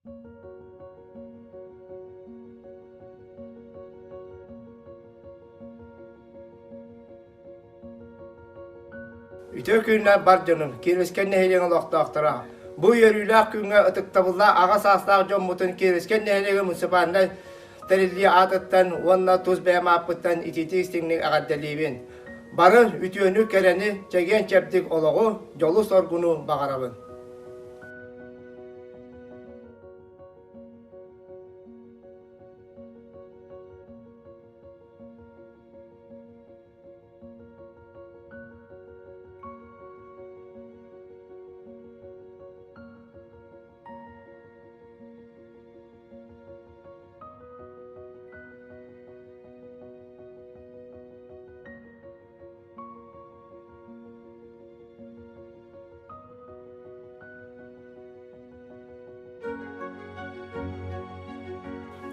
Үтүө күннэр бар дьонум, Кировскай нэһилиэгин олохтоохторо. Бу үөрүүлээх күҥҥэ ытыктабыллаах аҕа саастаах дьоммутун Кировскай нэһилиэгин муниципальнай тэриллии аатыттан уонна тус бэйэм ааппыттан итиитик-истиҥник эҕэрдэлиибин. Бары үтүөнү, кэрэни, чэгиэн-чэбдик олоҕу, дьолу-соргуну баҕарабын.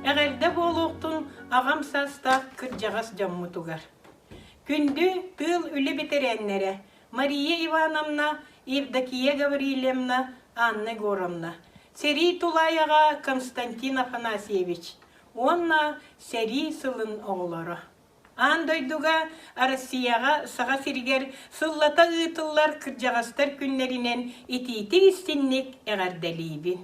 Эҕэрдэ буолуохтун аҕам саастаах кырдьаҕас дьоммутугар. Күндү тыыл үлэ бэтэрээннэрэ Мария Ивановна, Евдокия Гаврильевна, Анна Егоровна, сэрии тулаайаҕа Константин Афанасьевич уонна сэрии сылын оҕолоро. Аан дойдуга, Россияҕа, Саха сиригэр сыллата ыытыллар кырдьаҕастар күннэринэн итиитик-истинник эҕэрдэлиибин.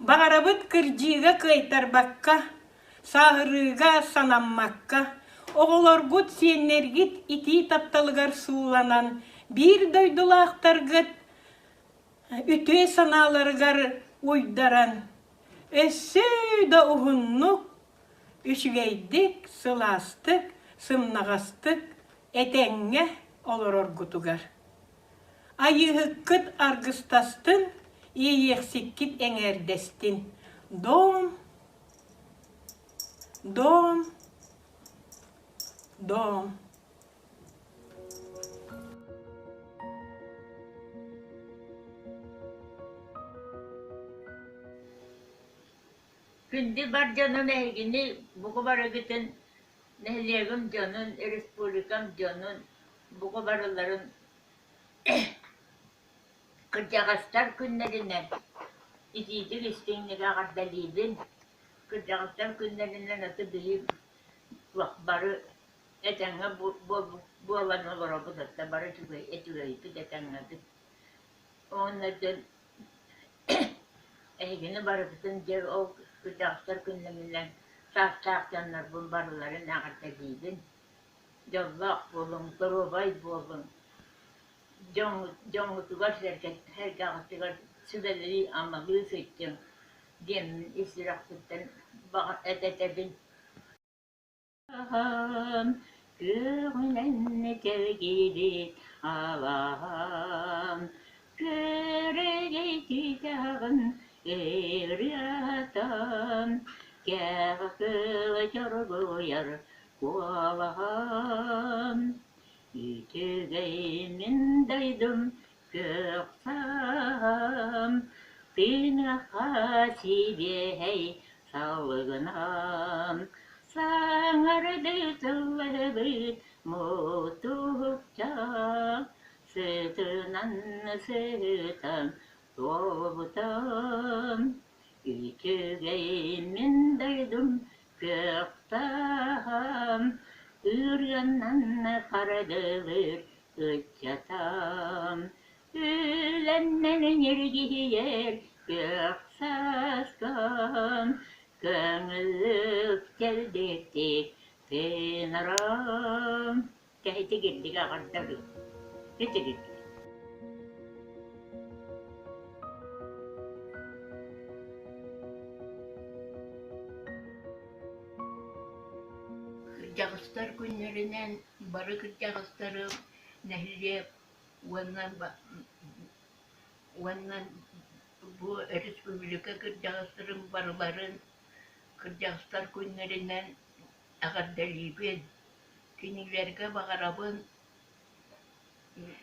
Баҕарабыт кырдьыыга кыайтарбакка, сааһырыыга санаммакка, оҕолоргут, сиэннэргит итии тапталыгар сууланан, биир дойдулаахтаргыт үтүө санааларыгар уйдаран, өссө да уһуннук, үчүгэйдик, сылаастык, сымнаҕастык, этэҥҥэ олороргутугар. Айыыһыккыт аргыстастын, иэйиэхсиккит эҥээрдэстин. Дом, дом, дом. Күндү бар дьонум эһигини бука барыгытын нэһилиэгим дьонун, республикам дьонун бука барыларын кырдьаҕастар күннэринэн итиитик истиҥник эҕэрдэлиибин. Кырдьаҕастар күннэринэн аты биһиги туох бары этэҥҥэ буолан олоробут атта бары үчүгэй үчүгэйбит этэҥҥэбит. Уонна дьон Эһигини барыгытын дьэ ол кырдьаҕастар күннэринэн саастаах дьоннорбун барыларын эҕэрдэлиибин. Дьоллоох буолуҥ, доруобай буолуҥ, дьоҥҥутугар сэргэҕитигэр сүбэлии-амалыы сылдьыҥ диэммин ис сүрэхпиттэн этэбин. Күөҕүнэн чэлгийбит алаһам, Күөрэгэй түгэҕин ырыатан, Кэҕэ кыыла чоргуйар куолаһым. Үчүгэй мин дойдум Күөх саһам тыыныахха сибиэһэй салгынан саҥардыы сыллыбыт мутукча сытынан сытан туолбутам үчүгэй мин дойдум күөх саһам ырыанан харгылыыр Ыччатам, үлэннэн ньиргийэр күөх сааскам, көҥүллүк чэлбиттик тыынарам. Кэһитигирдик аҕардабын. Итигит. Кырдьаҕастар күннэринэн бары кырдьаҕастары нэһилиэк уонна уонна бу республика кырдьаҕастарын барыларын кырдьаҕастар күннэринэн эҕэрдэлиибин. Кинилэргэ баҕарабын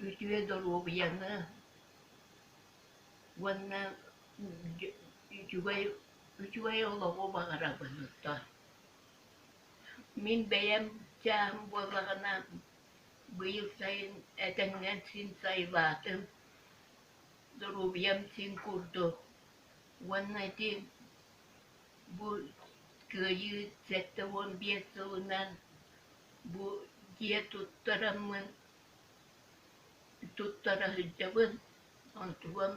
үтүө доруобуйаны уонна үчүгэй үчүгэй олоҕу баҕарабын оттон. Мин бэйэм чааһым буоллаҕына быйыл сайын этэҥҥэ син сайылаатым, доруобуйам син курдук. Уонна ити бу Кыайыы 75 сылынан бу дьиэ туттараммын туттара сылдьабын. Онтугам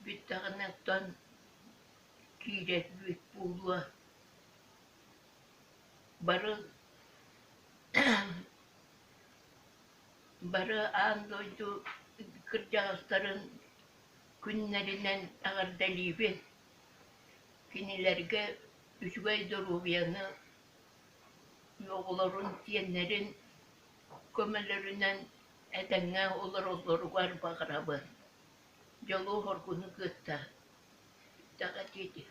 бүттэҕинэ оттон киирэрбит буолуо. Бары бары аан дойду кырдьаҕастарын күннэринэн эҕэрдэлиибин. Кинилэргэ үчүгэй доруобуйаны, оҕолорун, сиэннэрин көмөлөрүнэн этэҥҥэ олороллоругар баҕарабын. Дьолу-соргуну кытта итэҕэтиити.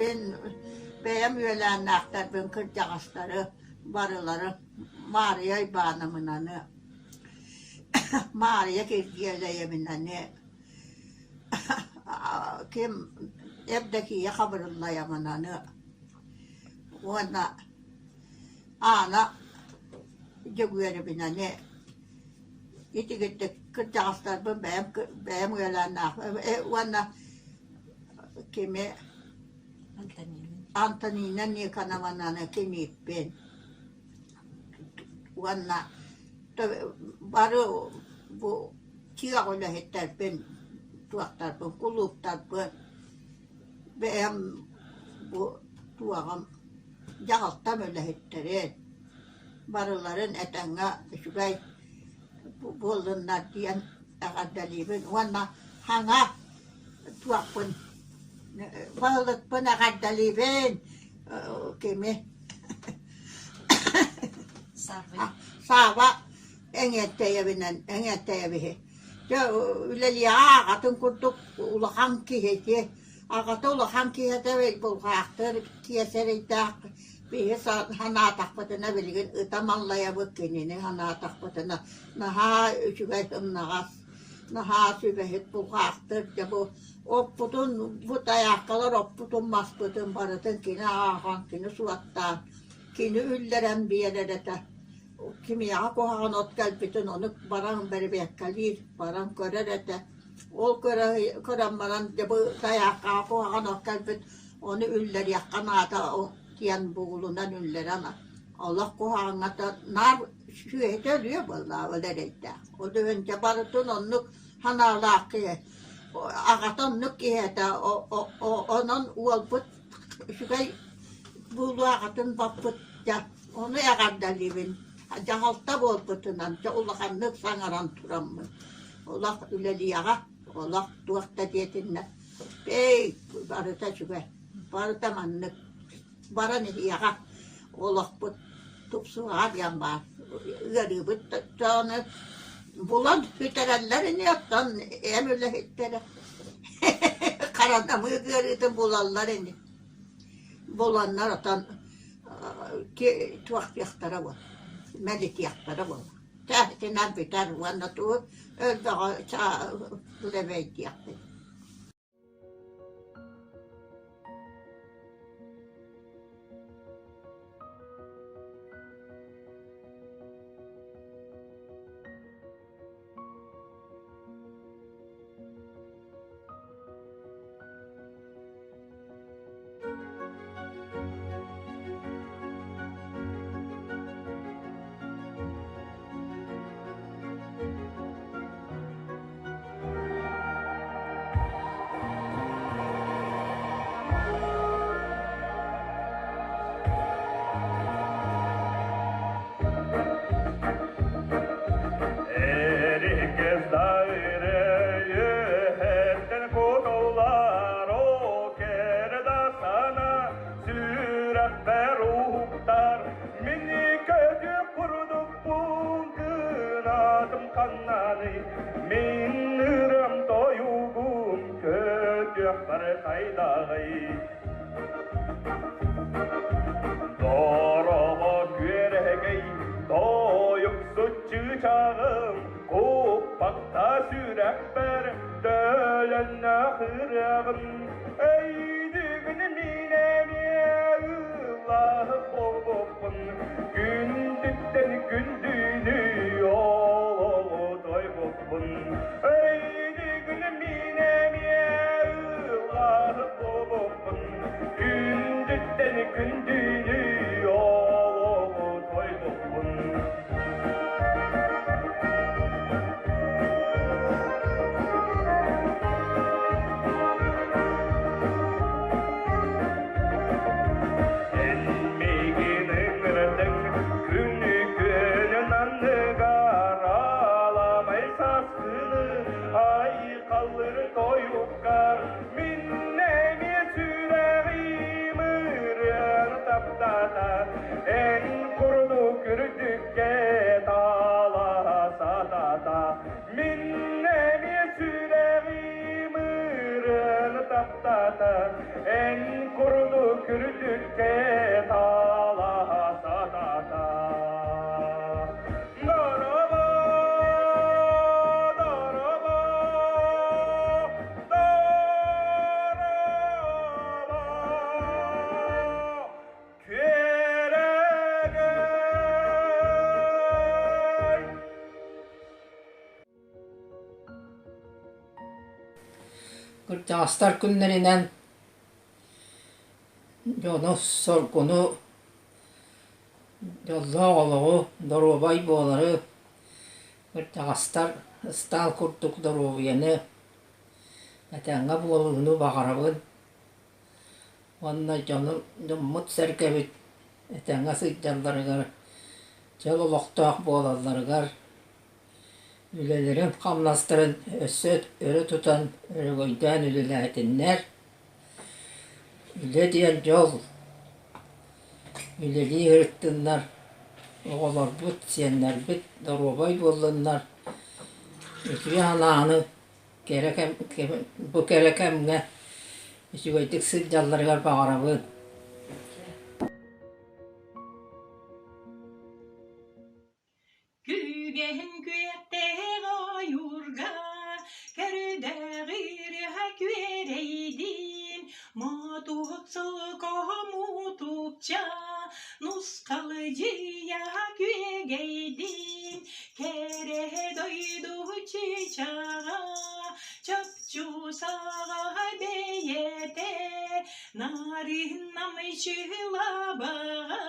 Мин бэйэм үөлээннээхтэрбин кырдьаҕастары барыларын Маарыйа Уйбаанабынаны, Маарыйа Киргиэлэйэбинэни, ким Евдокия Хабырыллайабынаны уонна Аана Дьөгүөрэбинэни итигирдик кырдьаҕастарбын бэйэм бэйэм үөлээннээх уонна кими Антонина Никоновнаны кинииппин уонна бары бу киэҥ үлэһиттэрбин туохтарбын кулууптарбын бэйэм бу туоҕум дьаһалтам үлэһиттэрин барыларын этэҥҥэ үчүгэй буоллуннар диэн эҕэрдэлиибин уонна хаҥа туохпун баһылыкпын эҕэрдэлиибин кими Сааба эҥиэттэйэбинэн эҥиэттэйэбиһи дьэ үлэлиэҕэ аҕатын курдук улахан киһи ити аҕата улахан киһи этэ булҕаахтыыр киэсэрэйдээх. Биһи санаатахпытына билигин ыта маллайабыт кинини санаатахпытына наһаа үчүгэй сымнаҕас, наһаа сүбэһит булҕаахтыр дьэ бу оппутун бу тайаахталар оппутун маспытын барытын кини ааҕан, кини суоттаан, кини үллэрэн биэрэр этэ. Кимиэхэ куһаҕан от кэлбитин ону баран бэрэбиэркэлиир, баран көрөр этэ. Ол көрө көрөн баран дьэ бу тайааххаҕа куһаҕан от кэлбит, ону үллэриэххэ наада диэн бугулунан үллэрэн олох куһаҕаҥҥа наар сүөһүтэ өлүө буоллаҕа ол эрэйдээх. Ол иһин дьэ барытын оннук санаалаах киһи. Аҕата оннук киһи этэ. Онон уолбут үчүгэй буолуо аҕатын баппыт дьэ ону эҕэрдэлиибин. Дьаһалта буолбутунан дьэ улаханнык саҥаран тураммын. Олох үлэлиэҕэ, олох туох да диэтиннэр. Эй, барыта үчүгэй, барыта маннык баран иһиэҕэ, олохпут тупсуоҕа диэн баар. Ыарыыбыт даҕаны булан бүтэрэллэр ини, оттон эн үлэһиттэрэ харанамыык ыарыытын булаллар ини. Буланнар отон туохтуохтара буолла, мэлитиэхтэрэ буолла. Чэ, итинэн бүтэр уонна тугу өлбөҕө лэбэйдиэхпит. Мин ырам тойугум көтүөхпэр хайдаҕый Дороҕо күөрэгэй тойуксут чыычааҕым куппахта сүрэхпэр төлөннөх ырыаҕым Өйдүүгүн мин эмиэ ыллаһык буолбуппун күндүттэн күндүнү олоҕу тойбуппун Өйдүүгүн мин эмиэ ыллаһык буолбуппун күндүттэн күндүнү олоҕу тойбуппун Эн миигин ыҥырдыҥ күнү күөнүн анныгар аламай саскыны айхаллыр тойуккар мин эмиэ сүрэҕим ырыаны таптата эн курдук үрдүккэ талаһа сатата мин эмиэ сүрэҕим ырыаны таптата эн курдук үрдүккэ талаһа сатата Дорого, дорого, дорого, күөрэгэй! Кырдьаҕастар күннэринэн дьону соргуну Дьоллоох олоҕу, доруобай буолары, кырдьаҕастар ыстаал курдук доруобуйаны, этэҥҥэ буолууну баҕарабын уонна дьону дьоммут-сэргэбит этэҥҥэ сылдьалларыгар, чөл олохтоох буолалларыгар, үлэлэрин-хамнастарын өссө өрө тутан, өрөгөйдөөн үлэлээтиннэр. Үлэ диэн дьол, үлэлии сырыттыннар, оҕолорбут, сиэннэрбит доруобай буоллуннар, үтүө санааны кэрэ кэм бу кэрэ кэмҥэ үчүгэйдик сылдьалларыгар баҕарабын. Күөгэһин күөхтээх ойуурга Көрдөҕүрүһэ күөрэйдиин Мотуок солко мутукча Нусхалдьыйа күөгэйдиин Кэрэ дойду чыычааҕа Чопчу саҕа бэйэтэ Нарын намчылабаҕа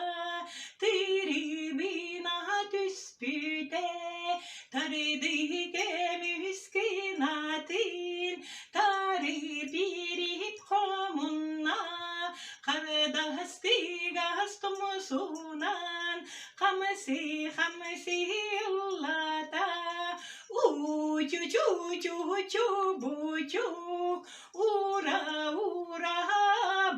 Тырыбына түспүтэ Тардыы көмүс кынатын Тары бирип хомунна Хардастыгас тумсунан Хамсы хамсы ыллата Учу-чу-чу-чу-бучук Ура, ура,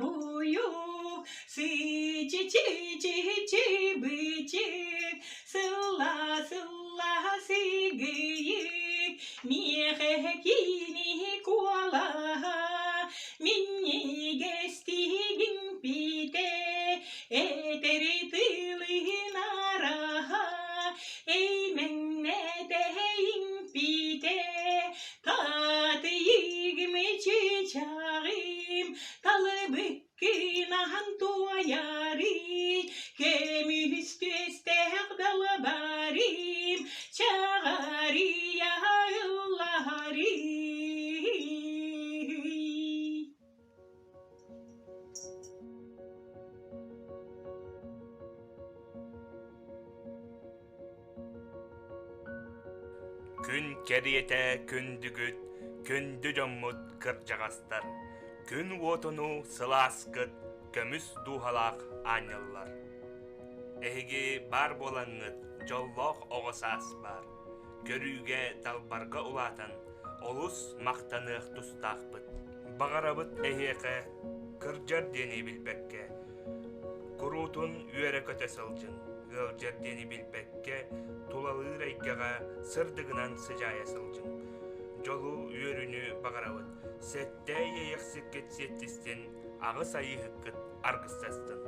буйук Сычы-чы-чы-чы-бычык Сылла, сылла, сыгыйык Миэхэ кини куолаһа Минньигэстигин питэ Этери тылын араһа Эймэҥнэтэйин питэ Татыйыгым чыычааҕым Талыбыккынаһан туойарый Көмүс түөстээх далбарым Чаҕарыйа ылларый. Күн кэриэтэ күндүгүт, күндү дьоммут кырдьаҕастар, күн уотуну сылааскыт көмүс дууһалаах аанньаллар. Эһиги баар буолаҥҥыт дьоллоох оҕо саас баар. Көрүүгэ далбарга улаатан олус махтаныах тустаахпыт. Баҕарабыт эһиэхэ кырдьар диэни билбэккэ, куруутун үөрэ-көтө сылдьыҥ, ыалдьар диэни билбэккэ, тулалыыр эйгэҕэ сырдыгынан сыдьаайа сылдьыҥ. Дьолу, үөрүүнү баҕарабыт. Сэттэ иэйэхсиккит сиэттистин, аҕыс айыыһыккыт аргыстастын.